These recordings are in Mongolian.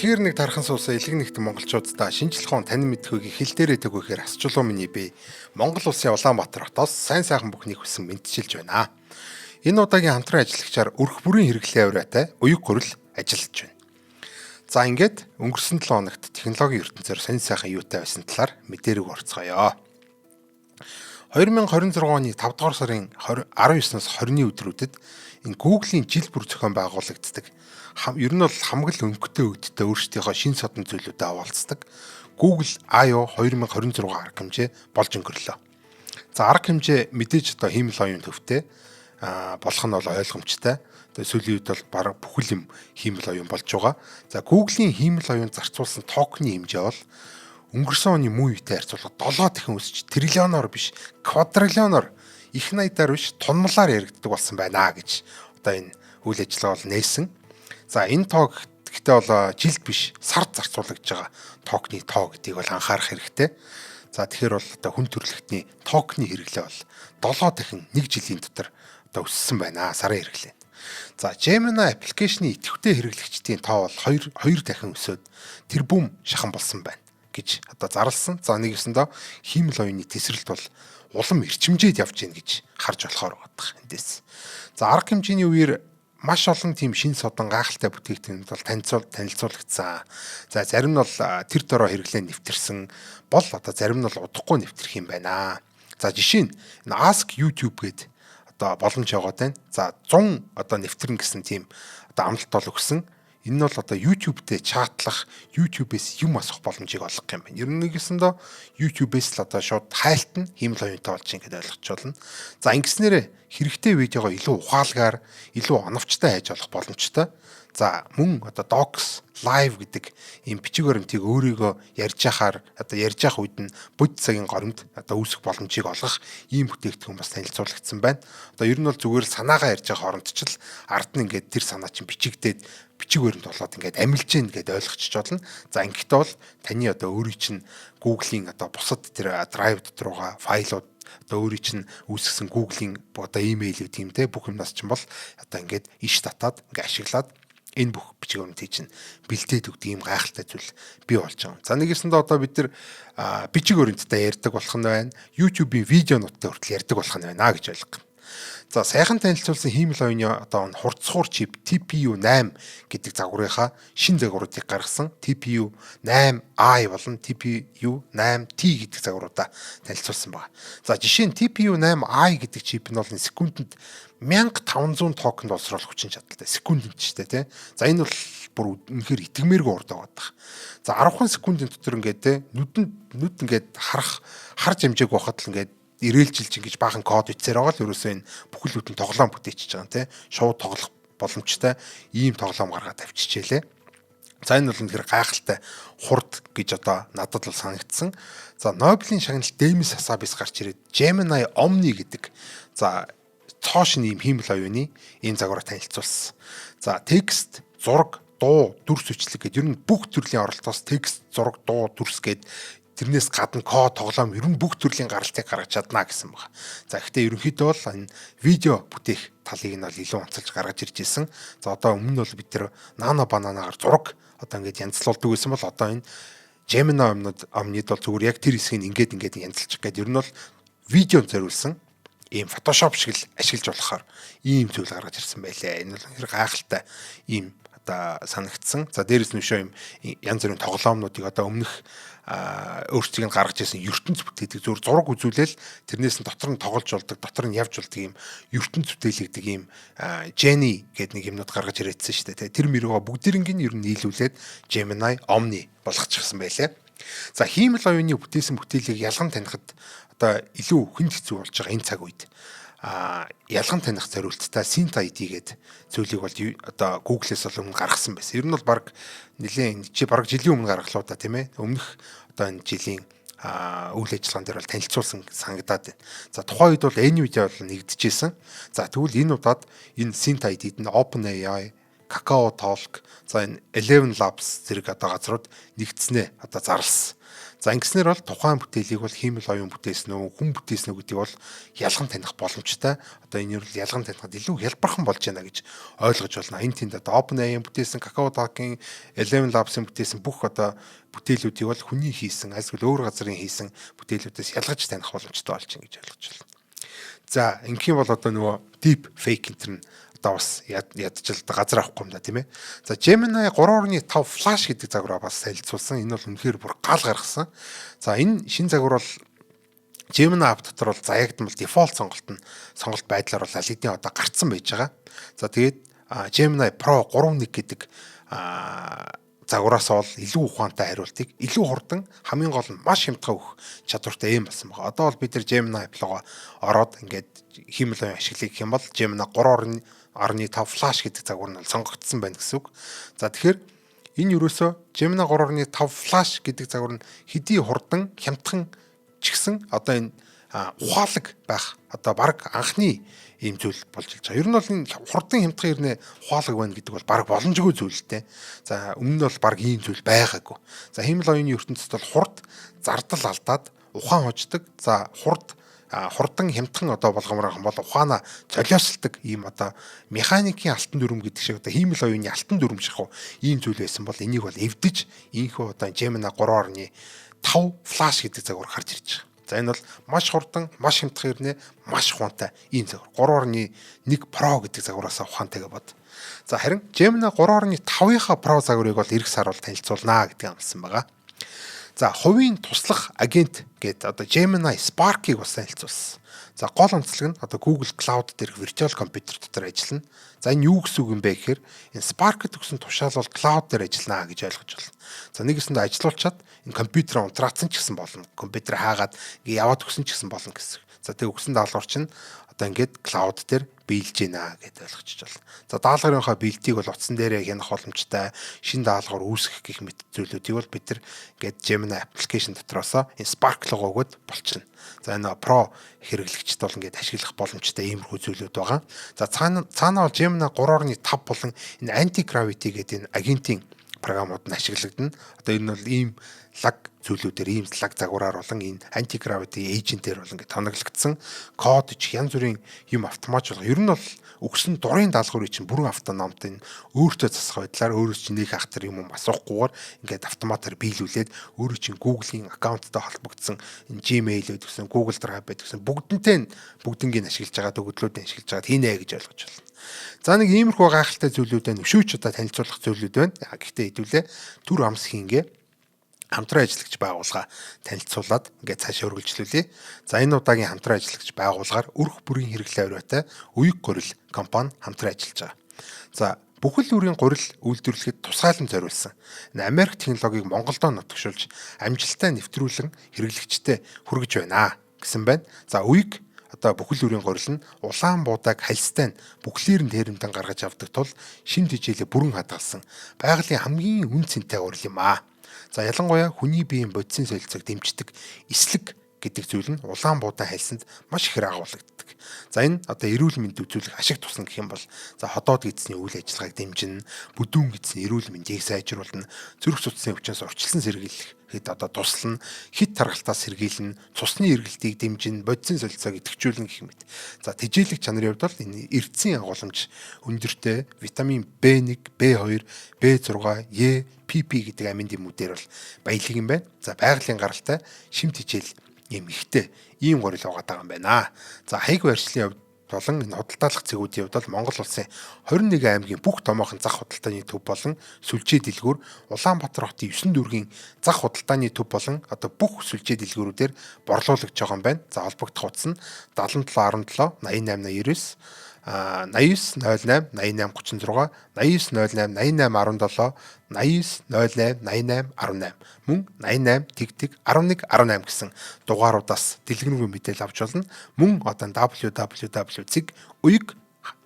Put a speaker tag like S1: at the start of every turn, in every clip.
S1: Дэлхээр нэг тархан суусан элэг нэгт монголчуудаа шинжлэх ухаан танин мэдэхүйг хэл дээрээ төгөөхөр асчлуу миний би Монгол улсын Улаанбаатар хотоос сайн сайхан бүхнийг хүсэн мэдчилж байна. Энэ удаагийн хамтран ажиллагчаар өрх бүрийн хэрэглээ авираатай уяг гурил ажиллаж байна. За, ингээд өнгөрсөн 7 хоногт технологийн ертөнцөөр сонь сайхан юутай байсан талаар мэдэрэг орцгоё. 2026 оны 5 дугаар сарын 19-наас 20-ны өдрүүдэд энэ Google-ийн жил бүр зохион байгуулагддаг, ер нь бол хамаг л өнгөтэй үүдтэй өөрсдийнхөө шин содон зүйлүүдэд хаваалцдаг Google I/O 2026 арга хэмжээ болж өнгөрлөө. За, арга хэмжээ мэдээж одоо хиймэл оюун төвтэй болох нь бол ойлгомжтой. Тэгээ сүүлийн үед бол бараг бүхэл юм хиймэл оюун болж байгаа. За, Google-ийн хиймэл оюун зарцуулсан токены хэмжээ бол өнгөрсөн оны мөн үетэй харьцуулахад 7 дахин өсч, триллионоор биш, квадриллионоор, их найдаар биш, тунмалаар яригддаг болсон байна гэж одоо энэ үйл ажиллагаа бол нээсэн. За, энэ тоо гэхдээ бол жилд биш, сард зарцуулагдж байгаа токены тоо гэдгийг бол анхаарах хэрэгтэй. За, тэгэхээр бол одоо хүн төрөлхтний токены хэрэглээ бол 7 дахин нэг жилийн дотор одоо өссөн байна, сарын хэрэглээ. За, Gemini application ы идэвхтэй хэрэглэгчдийн тоо бол 2 2 дахин өсөөд тэрбум шахан болсон байна гэж одоо зарласан. За, нэг ёсондоо хиймэл оюуны тесрэлт бол улам эрчимжээд явж гин гэж харж болохоор байгаа эндээс. За, арга хэмжээний үеэр маш олон тийм шин содон гайхалтай бүтээгдэхүүнүүд бол танилцуулагдсан. За, зарим нь бол тэр дороо хэрэглээ нэвтэрсэн бол одоо зарим нь бол удахгүй нэвтрэх юм байна. За, жишээ нь энэ Ask YouTube гэдэг одоо боломж яваад байна. За, 100 одоо нэвтрэн гэсэн тийм одоо амлалт бол өгсөн. Энэ нь бол одоо YouTube дээр чатлах, YouTube-ээс юм асуух боломжийг олгох юм байна. Ер нь нэгсэндээ YouTube-ээс л одоо шууд хайлт нь хиймэл оюунтай болж байна гэдээ ойлгож байна. За, ингэснээрээ хэрэгтэй видеого илүү ухаалгаар, илүү оновчтой хайж олох боломжтой. За, мөн одоо Docs Live гэдэг ийм бичиг баримтыг өөрийгөө ярьж яхаар одоо ярьж явах үед нь бодит цагийн горимд одоо үүсэх боломжийг олгох ийм бүтээгдэхүүн бас танилцуулагдсан байна. Одоо ер нь бол зүгээр л санаагаа ярьж байгаа хооронд ч л ард нь ингээд тэр санаа чинь бичигдээд, бичиг баримт болоод ингээд амилж гин гэдээ ойлгочих болно. За, ингэхдээ бол таны одоо өөрийн чинь Google-ийн одоо бусад тэр Drive дотор байгаа файлууд, одоо өөрийн чинь үүсгэсэн Google-ийн одоо имэйлүүд юм те, бүх юмнаас чинь бол одоо ингээд иш татаад, ингээд ашиглаад энэ бүх бичиг баримтыг чинь бэлдээд өгдөг ийм гайхалтай зүйл бий болж байгаа. За, нэгэсэндээ одоо бид нар бичиг баримттай ярьдаг болох нь байна. YouTube-ийн видеонуудтай хүртэл ярьдаг болох нь байна гэж ойлгох. За, сайхан танилцуулсан хиймэл оюуны одоо хурдсуур чип TPU 8 гэдэг загварынхаа шин загваруудыг гаргасан, TPU 8i болон TPU 8T гэдэг загваруудаа танилцуулсан байна. За, жишээ нь TPU 8i гэдэг чип нь бол секундэд 1500 токен боловсруулах хүчин чадалтай. Секундэд ч шүү дээ, тий. За, энэ бол бүр үнэхээр итгэмээргүй урд байгаа. За, 10 секундын дотор ингээд те нүдэнд нүд ингээд харж амжаагүй байхад л ингээд ирээлжилж ингэж баахан код бичсээр байгаа л ерөөсөө энэ бүхэл бүтэн тоглоом бүтээчихэж байгаа юм те. Шууд тоглох боломжтой ийм тоглоом гаргаад тавьчихжээ лээ. За, энэ бол үнэхээр гайхалтай хурд гэж одоо надад бол санагдсан. За, Нобелийн шагналт Демис Хасабис гарч ирээд Gemini Omni гэдэг, за, цоо шинэ ийм хиймэл оюуны ийм загвараа танилцуулсан. За, текст, зураг, дуу, дүрс бичлэг гэдэг ер нь бүх төрлийн оролтоос текст, зураг, дуу, дүрс гээд тэрнээс гадна код, тоглоом, ер нь бүх төрлийн гаралтыг гаргаж чадна гэсэн байна. За, гэхдээ ерөнхийдөө бол энэ видео бүтээх талыг нь бол илүү онцолж гаргаж ирж исэн. За, одоо өмнө нь бол бид тэр Nano Banana-гаар зураг одоо ингээд янзлуулдаг байсан бол одоо энэ Gemini Omni-д бол зүгээр яг тэр хэсгийг ингээд ингээд янзалчих гээд ер нь бол видеонд зориулсан ийм Photoshop шиг л ашиглаж болохоор ийм зүйл гаргаж ирсэн байлээ. Энэ бол үнэхээр гайхалтай ийм одоо санагдсан. За, дээрэс нь өшөө юм янз бүрийн тоглоомнуудыг одоо өмнөх өөрсдийг нь гаргаж ирсэн ертөнц бүтээдэг, зөв зураг үзүүлээл тэрнээс нь дотор нь тоглож болдог, дотор нь явж болдог ийм ертөнц бүтээлэгдэг ийм Genie гэдэг нэг юмнууд гаргаж ирээдсэн шүү дээ. Тэр мөрөөгөө бүгдэринг нь ер нь нийлүүлээд Gemini Omni болгочихсон байлээ. За, хиймэл оюуны бүтээсэн бүтээлийг ялган танихад одоо илүү хүнд хэцүү болж байгаа энэ цаг үед ялган таних зориулттай SynthID гэдэг зүйлийг бол одоо Google-ээс бол өмнө гаргасан байсан. Ер нь бол баг нэлээд чи баг жилийн өмнө гаргалаа да, тийм ээ. Өмнөх одоо энэ жилийн үйл ажиллагаан дээр бол танилцуулсан санагдаад байна. За, тухайн үед бол Nvidia бол нэгдэжсэн. За, тэгвэл энэ удаад энэ SynthID-д нь OpenAI, Kakao Talk, за, энэ Eleven Labs зэрэг одоо газрууд нэгдснээ одоо зарласан. За, ингэснээр бол тухайн бүтээлийг бол хиймэл оюун бүтээсэн үү, хүн бүтээсэн үү гэдгийг бол ялган таних боломжтой. Одоо энэ нь ялган танихад илүү хялбархан болж байна гэж ойлгож байна. Энэ тэнд одоо OpenAI бүтээсэн, KakaoTalk-ийн, Eleven Labs-ын бүтээсэн бүх одоо бүтээлүүдийг бол хүний хийсэн, альсгүй өөр газрын хийсэн бүтээлүүдээс ялгаж таних боломжтой болж байна гэж ойлгож байна. За, ингэх юм бол одоо нөгөө deep fake энэ нь одоо бас ядчил газар авахгүй юм да, тийм ээ. За, Gemini 3.5 Flash гэдэг загвараа бас танилцуулсан. Энэ бол үнэхээр бүр гал гаргасан. За, энэ шинэ загвар бол Gemini app дотор бол заягдмал default сонголт нь сонголт байдлаар бол аль хэдийн одоо гарцсан байж байгаа. За, тэгээд Gemini Pro 3.1 гэдэг загвараас бол илүү ухаантай хариултыг илүү хурдан, хамгийн гол нь маш хямдхан өгөх чадвартай юм болсон байгаа. Одоо бол бид нар Gemini app руугаа ороод ингээд хиймэл оюун ашиглая гэх юм бол Gemini 3.5 Flash гэдэг загвар нь сонгогдсон байна гэсэн үг. За, тэгэхээр энэ ерөөсөө Gemini 3.5 Flash гэдэг загвар нь хэдий хурдан, хямдхан ч гэсэн одоо энэ ухаалаг байх одоо баг анхны ийм зүйл болж илж байгаа. Ер нь бол энэ хурдан, хямдхан ирнэ, ухаалаг байна гэдэг бол баг боломжгүй зүйл л дээ. За, өмнө нь бол баг ийм зүйл байгаагүй. За, хиймэл оюуны ертөнцид бол хурд, зардал алдаад ухаан хождог. За, хурдан, хямдхан одоо болгомоор юм бол ухаанаа золиослдог ийм одоо механикийн алтан дүрм гэдэг шиг одоо хиймэл оюуны алтан дүрм шиг ийм зүйл байсан бол энийг бол эвдэж ийнхүү одоо Gemini 3.5 Flash гэдэг загвар гарч ирж байгаа. За, энэ бол маш хурдан, маш хямдхан ирнэ, маш ухаантай ийм загвар. 3.1 Pro гэдэг загвараас ухаантайгаа бод. За, харин Gemini 3.5-ийнхаа Pro загварыг бол ирэх сар бол танилцуулнаа гэдгийг амласан байгаа. За, хувийн туслах агент гэдэг одоо Gemini Spark-ыг бас танилцуулсан. За, гол онцлог нь одоо Google Cloud дээрх virtual computer дотор ажиллана. За, энэ юу гэсэн үг юм бэ гэхээр энэ Spark-д өгсөн тушаал бол cloud дээр ажиллана гэж ойлгож байна. За, нэгэсэндээ ажилуулчаад энэ компьютер унтраацсан ч гэсэн болно. Компьютер хаагаад ингээ яваад өгсөн ч гэсэн болно гэсэн. За, тэгээ өгсөн даалгавар чинь одоо ингээд cloud дээр биелж гинэ гэдээ ойлгочих болно. За, даалгаврынхаа бэлтгийг бол утсан дээрээ хянах боломжтой, шинэ даалгавар үүсгэх гэх мэт зүйлүүдийг бол бид нар ингээд Gemini application дотроосоо энэ Spark руу өгөөд болчихно. За, энэ Pro хэрэглэгчд бол ингээд ашиглах боломжтой иймэрхүү зүйлүүд байгаа. За, цаана цаана бол Gemini 3.5 болон энэ Anti-Gravity гэдэг энэ агентийн програмууд нь ашиглагдана. Одоо энэ нь бол ийм лаг зүйлүүдээр, ийм лаг загвараар болон энэ Anti-Gravity agent-ээр бол ингээд тоноглогдсон код ч янз бүрийн юм автоматжуулах. Ер нь бол өгсөн дурын даалгаврыг чинь бүрэн автономт энэ өөртөө засах байдлаар, өөрөөс чинь нэг ахтар юм асуухгүйгээр ингээд автоматар биелүүлээд, өөрөө чинь Google-ийн аккаунттай холбогдсон энэ Gmail байдаг гэсэн, Google Drive байдаг гэсэн бүгдэнтэй нь бүгднгийг ашиглаж байгаа, төгөлдлүүдийг ашиглаж байгаа хийнэ гэж ойлгож байна. За, нэг иймэрхүү гайхалтай зүйлүүд байна. Өшөөч одоо танилцуулах зүйлүүд байна. Гэхдээ хэдүүлээ түр амс хийнгээ хамтран ажиллагч байгууллага танилцуулаад ингээд цаашаа үргэлжлүүлье. За, энэ удаагийн хамтран ажиллагч байгууллагаар өрх бүрийн хэрэглээ оройтой Уяг гурил компани хамтран ажиллаж байгаа. За, бүхэл бүрийн гурил үйлдвэрлэхэд тусгаалan зориулсан. Энэ Америк технологиг Монголдо нутагшуулж амжилттай нэвтрүүлэн хэрэглэгчдэд хүргэж байна гэсэн байна. За, Уяг одоо бүхэл бүрийн гурил нь улаан буудааг хальстай нь бүхлээр нь тэрэмдэн гаргаж авдаг тул шим тэжээлээ бүрэн хадгалсан байгалийн хамгийн үн цэнтэй гурил юм аа. За, ялангуяа хүний биеийн бодисын солилцоог дэмждэг эслэг гэдэг зүйл нь улаан буудан хальсанд маш ихээр агуулгаддаг. За, энэ одоо эрүүл мэнд үзүүлэх ашиг тусна гэх юм бол за ходоод гэдсний үйл ажиллагааг дэмжинэ, бүдүүн гэдсний эрүүл мэндийг сайжруулна, зүрх судасны өвчнөөс урьдчилан сэргийлэхэд одоо туслана, хит таргалтаас сэргийлнэ, цусны эргэлтийг дэмжинэ, бодисын солилцоог идэвхжүүлнэ гэх мэт. За, тэжээлэг чанарын хувьд бол энэ эрдэсийн агууламж өндөртэй, витамин B1, B2, B6, E, PP гэдэг амин дэмүүдээр бол баялаг юм байна. За, байгалийн гаралтай шим тэжээл ийм ихтэй ийм гурил байгаа даа юм байна. За, хаяг барьшлын хувьд болон энэ худалдаалах цэгүүдийн хувьд бол Монгол улсын 21 аймгийн бүх томоохон зах худалдааны төв болон сүлжээ дэлгүүр, Улаанбаатар хотын 9 дүүргийн зах худалдааны төв болон одоо бүх сүлжээ дэлгүүрүүдээр борлуулагдж байгаа юм байна. За, холбогдох утас нь 77 17 88 89, 89 08 88 36, 89 08 88 17, 89 08 88 18, мөн 88 тэгтэг 11 18 гэсэн дугааруудаас дэлгэрэнгүй мэдээлэл авч болно. Мөн одоо www цэг уяг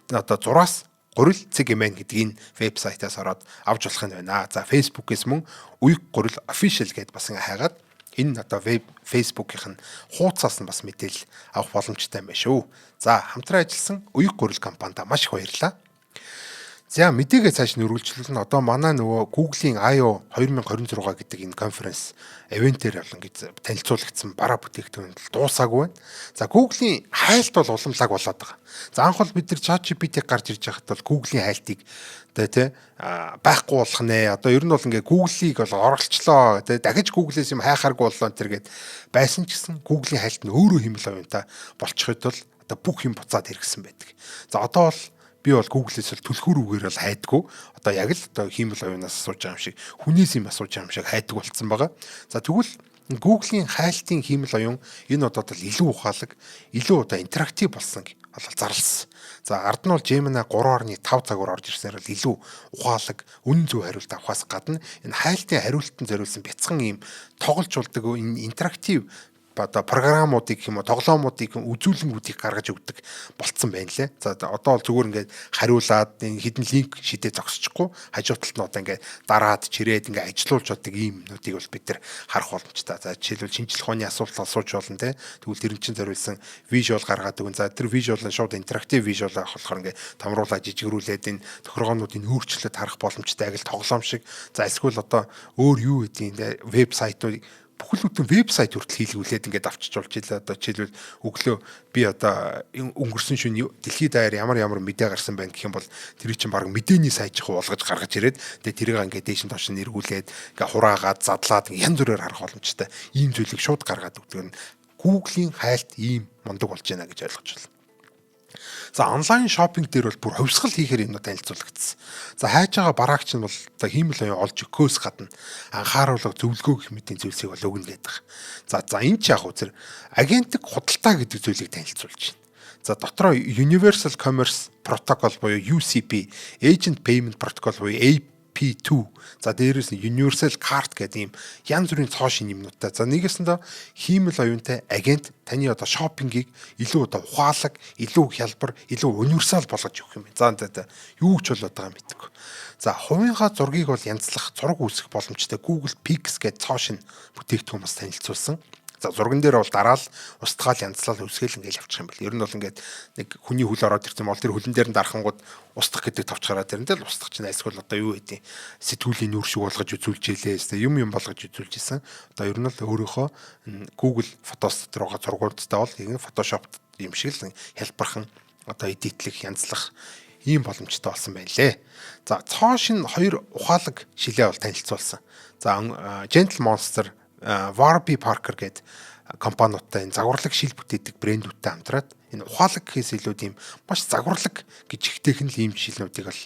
S1: одоо зураас гурил цэг mn гэдэг энэ вебсайтаас ороод авч болох юм байна. За, Facebook-ээс мөн Уяг гурил official гэдээ бас ингээ хайгаад энэ одоо веб Facebook-ийн хуудасаас нь бас мэдээлэл авах боломжтой юм байна шүү. За, хамтран ажилласан Уяг гурил компанид маш их баярлалаа. За, мэдээгээ цааш нь үргэлжлүүлнэ. Одоо манай нөгөө Google-ийн I/O 2026 гэдэг энэ конференц event ээр болон гэж танилцуулагдсан бараа бүтээгдэхүүн л дуусаагүй байна. За, Google-ийн хайлт бол уламлаг болоод байгаа. За, анх бол бид нар ChatGPT гарч ирж байхад бол Google-ийн хайлтыг одоо тий байхгүй болох нэ. Одоо ер нь бол ингээ Google-ийг бол оролцлоо тий, дахиж Google-ээс юм хайхааргүй боллоо тэр гээд байсан ч гэсэн Google-ийн хайлт нь өөрөө хиймэл оюунтай болчиход бол одоо бүх юм буцаад хэрэгсэн байдаг. За, одоо бол би бол Google-ээс бол түлхүүр үгээр бол хайдаггүй. Одоо яг л одоо хиймэл оюунаас асууж байгаа юм шиг, хүнээс юм асууж байгаа юм шиг хайдаг болцсон байгаа. За, тэгвэл Google-ийн хайлтын хиймэл оюун энэ удаад бол илүү ухаалаг, илүү одоо interactive болсон бол зарласан. За, ард нь бол Gemini 3.5 загвар орж ирснээр бол илүү ухаалаг, үнэн зөв хариулт авахаас гадна энэ хайлтын хариултанд зориулсан бяцхан ийм тоглож болдог энэ interactive одоо програмуудыг юм уу, тоглоомуудыг, үзүүлэнгүүдийг гаргаж өгдөг болцсон байна лээ. За, одоо бол зүгээр ингээд хариулаад энэ хэдэн link шидээ зогсчихгүй, хажуу талд нь одоо ингээд дараад чирээд ингээд ажилуулж боддог ийм юмнуудыг бол бид нар харах боломжтой. За, жишээлбэл, шинжлэх ухааны асуулт асууж болно те. Тэгвэл тэр чинь зориулсан visual гаргаад өгөн. За, тэр visual нь шууд interactive visual авах болохоор ингээд томруулаад, жижигрүүлээд энэ тохиргоонуудыг өөрчлөлт харах боломжтой, яг л тоглоом шиг. За, эсвэл одоо өөр юу гэдгийг те, вебсайтууд, бүхэл бүтэн вебсайт хүртэл хийлгүүлээд ингээд авчиж болж илээ. Одоо жишээлбэл, өглөө би одоо өнгөрсөн шөнө дэлхийд даяар ямар ямар мэдээ гарсан байна гэх юм бол тэр чинь баг мэдээний сайт жих болгож гаргаж ирээд, тэгээ тэрийг ингээд дээш нь доош нь эргүүлээд, ингээд хураагаад, задлаад, янз бүрээр харах боломжтой. Ийм зүйлийг шууд гаргаад өгдөг нь Google-ийн хайлт ийм мундаг болж байна гэж ойлгож байна. За, онлайн shopping дээр бол бүр хувьсгал хийхээр юмнууд танилцуулагдсан. За, хайж байгаа бараагч нь бол за хиймэл оюун олж өгөхөөс гадна анхааруулга, зөвлөгөө гэх мэтийн зүйлсийг бол өгнө гэдэг. За, энэ ч яг үзэр agentic худалдаа гэдэг зүйлийг танилцуулж байна. За, дотроо Universal Commerce Protocol буюу UCP, Agent Payment Protocol буюу AP2. За, дээрээс нь Universal Cart гэдэг ийм янз бүрийн цоо шин юмнуудтай. За, нэгэсэндээ хиймэл оюунтай агент таны одоо shopping ийг илүү одоо ухаалаг, илүү хялбар, илүү универсал болгож өгөх юм байна. За, юу ч болоод байгаа юм мэдгүй. За, хувийнхаа зургийг бол янзлах, зураг үүсгэх боломжтой Google Pix гэдэг цоо шин бүтээгдэхүүн бас танилцуулсан. За, зурган дээр бол дараал устгаал, янзлал, үсгээл ингээл явчих юм бэл. Ер нь бол ингээд нэг хүний хөл ороод ирсэн бол тэр хөлн дээр нь дарахангууд устгах гэдэг товч гараад ирэн тэгэл устгах чинь, эсвэл одоо юу гэдэг, сэтгүүлийн нүүр шиг болгож үзүүлж илээ. Юм юм болгож үзүүлж исэн. Одоо ер нь л өөрийнхөө Google Photos дотор байгаа зургуудтай бол яг Photoshop юм шиг л хялбархан одоо edit лэх, янзлах ийм боломжтой болсон байна лээ. За, цоо шин хоёр ухаалаг шилээ бол танилцуулсан. За, Gentle Monster, Warby Parker гэдэг компаниудтай, энэ загварлаг шил бүтээдэг брэндүүдтэй хамтраад энэ ухаалаг гэхээс илүү тийм маш загварлаг гэж ихтэйхэн л ийм шилнүүдийг бол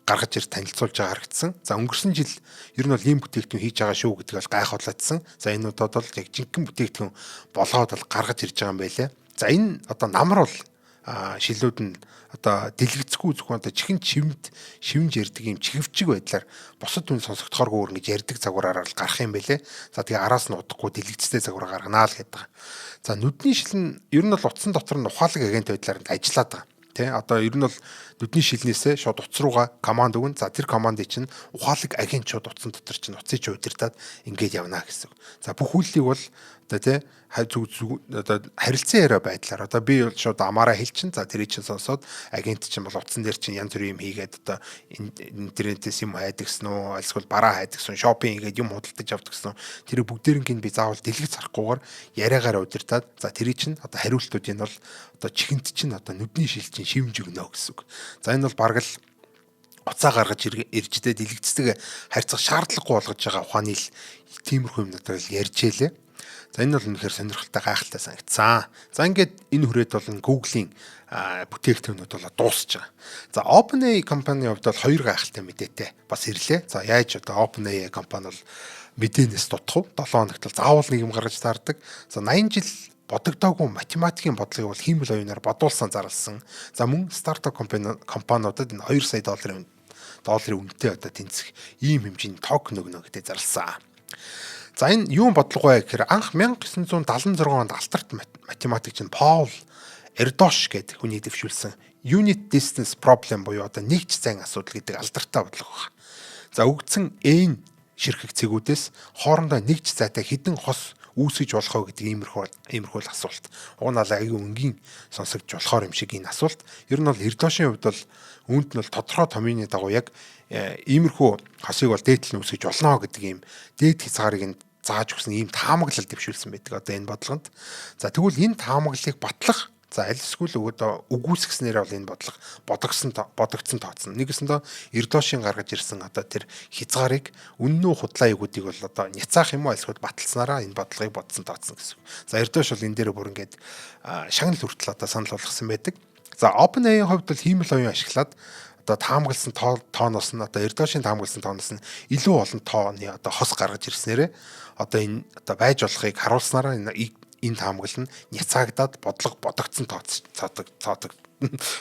S1: гаргаж ир танилцуулж байгаа харагдсан. За, өнгөрсөн жил ер нь бол ийм бүтээгдэхүүн хийж байгаа шүү гэдэг бол гайхуулаадсан. За, энэ удаад бол яг жинхэнэ бүтээгдэхүүн болгоод бол гаргаж ирж байгаа юм байлээ. За, энэ одоо намар бол шилүүд нь одоо дэлгэцгүй, зөвхөн одоо чихэн чивэнд шивнж ярьдаг юм чихвчиг байдлаар бусад хүн сонсогдохооргүй ингэж ярьдаг загвараар л гарах юм байлээ. За, тэгээ араас нь удахгүй дэлгэцтэй загвар гарганаа л гэдэг. За, нүдний шил нь ер нь бол утсан дотор нь ухаалаг агент байдлаар ажиллаад байгаа. Тэ, одоо ер нь бол нүдний шилнээсээ шууд утас руугаа команд өгнө. За, тэр командыг чинь ухаалаг агент шууд утсан дотор чинь утсыг чи удирдаад ингээд явна гэсэн. За, бүх үйлийг бол одоо тий зүг зүг одоо харилцан яриа байдлаар одоо би бол шууд амаараа хэлчин. За, тэрийг чинь сонсоод агент чинь бол утсан дээр чинь янз бүрийн юм хийгээд, одоо интернетээс юм хайдагсан уу, эсвэл бараа хайдагсан, shopping хийгээд юм худалдаж авдагсан, тэр бүгдээринг би заавал дэлгэц харахгүйгээр яриагаараа удирдаад, за, тэрийг чинь одоо хариултуудыг нь бол одоо чихэнд чинь одоо нүдний шил чинь шивнж өгнө гэсэн үг. За, энэ бол бараг л уцаа гаргаж ирждээ дэлгэцтэйг харьцах шаардлагагүй болгож байгаа ухааны л тиймэрхүү юмнуудаар л ярьж ялээ. За, энэ бол үнэхээр сонирхолтой, гайхалтай санагдсан. За, ингээд энэ хүрээд бол Google-ийн бүтээгдэхүүнүүд бол дуусч байгаа. За, OpenAI компанийн хувьд бол хоёр гайхалтай мэдээтэй бас ирлээ. За, яаж одоо OpenAI компани бол мэдээнээс дутах вэ? 7 хоногт бол заавал нэг юм гаргаж таардаг. За, 80 жил бодогдоогүй математикийн бодлогыг бол хиймэл оюунаар бодуулсан зарласан. За, мөн стартап компаниудад энэ 2 сая долларын үнэтэй одоо тэнцэх ийм хэмжээний токен өгнө гэдэг зарласан. За, энэ юун бодлого вэ гэхээр анх 1976 онд алдарт математикч нь Паул Эрдош гэдэг хүний дэвшүүлсэн unit distance problem буюу одоо нэгж зайн асуудал гэдэг алдартай бодлого байна. За, өгдсөн n ширхэг цэгүүдээс хоорондоо нэгж зайтай хэдэн хос үүсгэж болох уу гэдэг иймэрхүү асуулт. Уг нь аягүй өнгийн сонсогдож болохоор юм шиг энэ асуулт. Ер нь бол Эрдошийн хувьд бол үүнд нь бол тодорхой томьёоны дагуу яг иймэрхүү хосыг бол дээдл нь үүсгэж болно гэдэг ийм дээд хязгаарыг нь зааж өгсөн ийм таамаглал дэвшүүлсэн байдаг одоо энэ бодлогонд. За, тэгвэл энэ таамаглалыг батлах, за, аль эсвэл өгөөд үгүйсгэснээр бол энэ бодлого бодогдсон тооцно. Нэгэсэндээ Эрдошийн гаргаж ирсэн одоо тэр хязгаарыг үнэн үү худлаа югуудыг бол одоо няцаах юм уу, эсвэл баталснараа энэ бодлогыг бодсон тооцно гэсэн. За, Эрдош бол энэ дээр бүр ингээд шагнал хүртэл одоо санал болгосон байдаг. За, OpenAI-ийн хувьд бол хиймэл оюун ашиглаад одоо таамагласан тооноос нь, одоо Эрдошийн таамагласан тооноос нь илүү олон тооны одоо хос гаргаж ирснээрээ одоо энэ одоо байж болохыг харуулснараа энэ таамаглал нь няцаагдаад бодлого бодогдсон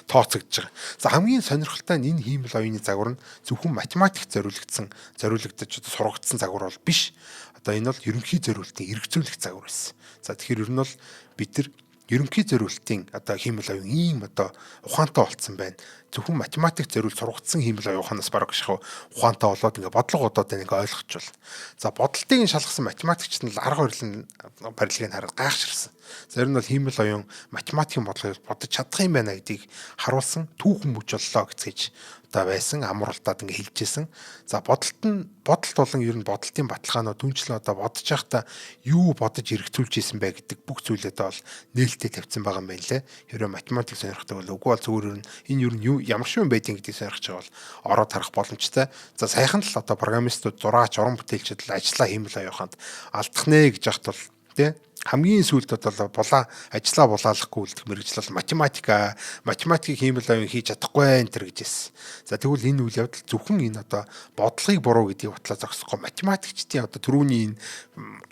S1: тооцогдож байгаа. За, хамгийн сонирхолтой нь энэ хиймэл оюуны загвар нь зөвхөн математикт зориулагдаж одоо сургагдсан загвар бол биш. Одоо энэ бол ерөнхий зориултын эргцүүлэх загвар байсан. За, тэгэхээр ер нь бол бид нар ерөнхий зориултын одоо хиймэл оюун ийм одоо ухаантай болцсон байна. Зөвхөн математик зориулж сургагдсан хиймэл оюун ухаанаас бараг шахав ухаантай болоод ингээ бодлогоудаа ингээ ойлгочихвол. За, бодолтыг нь шалгасан математикчид нь арга барилын барилгыг хараад гайхширсан. За, ер нь бол хиймэл оюун математикийн бодлогыг бодож чадах юм байна гэдгийг харуулсан түүхэн мөч боллоо гэцгээж одоо байсан, амруултаад ингээ хэлжсэн. За, бодолт нь бодолт болон ер нь бодолтын баталгаанууд, түнчлэн одоо бодож байхдаа юу бодож эргцүүлж исэн бэ гэдэг бүх зүйлээ бол нээлттэй тавьсан байгаа юм байна лээ. Хэрвээ математик сонирхдаг бол, үгүй бол зүгээр ер нь энэ ер нь юу ямар шиг юм байдгийг гэдгийг сонирхож байгаа бол ороод харах боломжтой. За, саяхан л одоо программистууд, зураач, уран бүтээлчид л ажиллаа хиймэл оюуханд алдах нэ гэж яхад бол тий хамгийн сүүлд одоо булаа ажлаа булаалахгүй үлдэх мэргэжил бол математика, математикийг хиймэл оюун хийж чадахгүй энэ төр гэж хэлсэн. За, тэгвэл энэ үйл явдал зөвхөн энэ одоо бодлогыг буруу гэдгийг батлаа зогсохгүй, математикчдын одоо түрүүний энэ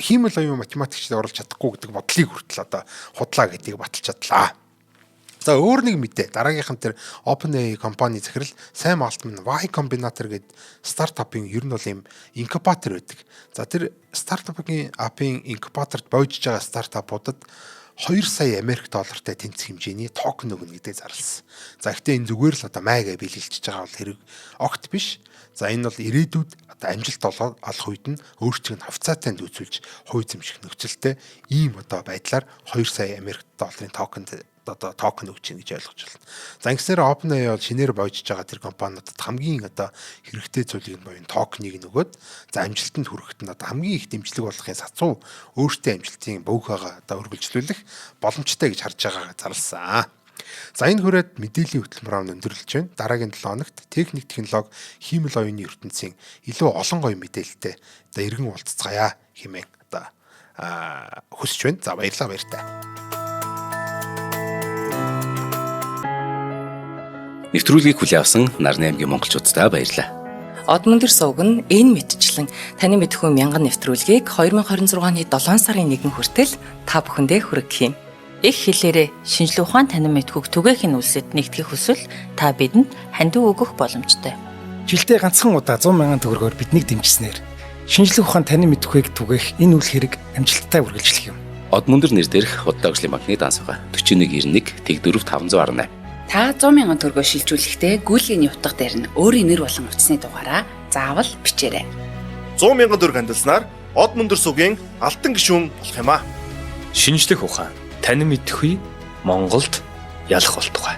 S1: хиймэл оюун математикчдыг оруулах чадахгүй гэдэг бодлыг хүртэл одоо худлаа гэдгийг баталж чадлаа. За, өөр нэг мэдээ. Дараагийнх нь тэр OpenAI компани захирал Сэм Алтман Y Combinator гэдэг стартапын ер нь бол ийм инкубатор байдаг. За, тэр стартапын апын инкубаторт боожж байгаа стартапуудад 2 сая Америк доллартай тэнцэх хэмжээний токен өгнө гэдгийг зарласан. За, гэхдээ энэ зүгээр л одоо майга биелэлчиж байгаа бол хэрэг огт биш. За, энэ бол ирээдүйд одоо амжилт олох үед нь өөрчлөлт нь хувьцаатай нөөцүүлж хувь зэмших нөхцөлтэй ийм одоо байдлаар 2 сая Америк долларын токенд одоо токен өгч чинь гэж ойлгож байна. За, ингэснээр OpenAI бол шинээр боожж байгаа тэр компаниудад хамгийн одоо хэрэгтэй зүйлийг нь буюу токеныг нөгөөд, за, амжилтанд хүрэхэд нь одоо хамгийн их дэмжлэг болохын сацуу өөртөө амжилтын бөөхөөгөө одоо үргэлжлүүлэх боломжтой гэж харж байгаагаа зарласан. За, энэ хүрээд мэдээллийн хөтөлбөр маань өндөрлөж байна. Дараагийн 7 хоногт техник, технологи, хиймэл оюуны ертөнцийн илүү олон гоё мэдээлэлтэй одоо эргэн уулзцгаая хэмээн одоо хүсэж байна. За, баярлалаа, баяртай.
S2: Нэвтрүүлгийг хүлээн авсан Нарны аймгийн монголчуудаа баярлалаа.
S3: Одмөндөр сувг нь энэ мэтчлэн таны мэдхүү мянган нэвтрүүлгийг 2026 оны 7 сарын 1 хүртэл та бүхэндээ хүргэх юм.
S4: Их хэлээрээ шинжлэх ухаан танин мэдхүйг түгээх нь үлсэд нэгтгэх хүсвэл та бидэнд хандив өгөх боломжтой.
S5: Жилдээ ганцхан удаа 100 мянган төгрөгөөр биднийг дэмжсэнээр шинжлэх ухаан танин мэдхүйг түгээх энэ үйл хэрэг амжилттай үргэлжлэх юм.
S2: Одмөндөр нэр дээрх Худалдаа хөгжлийн банкны данс байгаа. 4191 тэг 4 518.
S6: Та 100 мянган төгрөгөөр шилжүүлэхдээ гүйлгээний утга дээр нь өөрийн нэр болон утасны дугаараа заавал бичээрэй.
S7: 100 мянган төгрөг хандилснаар Од мөндөр сугийн алтан гишүүн болох юм аа.
S8: Шинжлэх ухаан танин мэдхгүй Монголд ялах болтугай.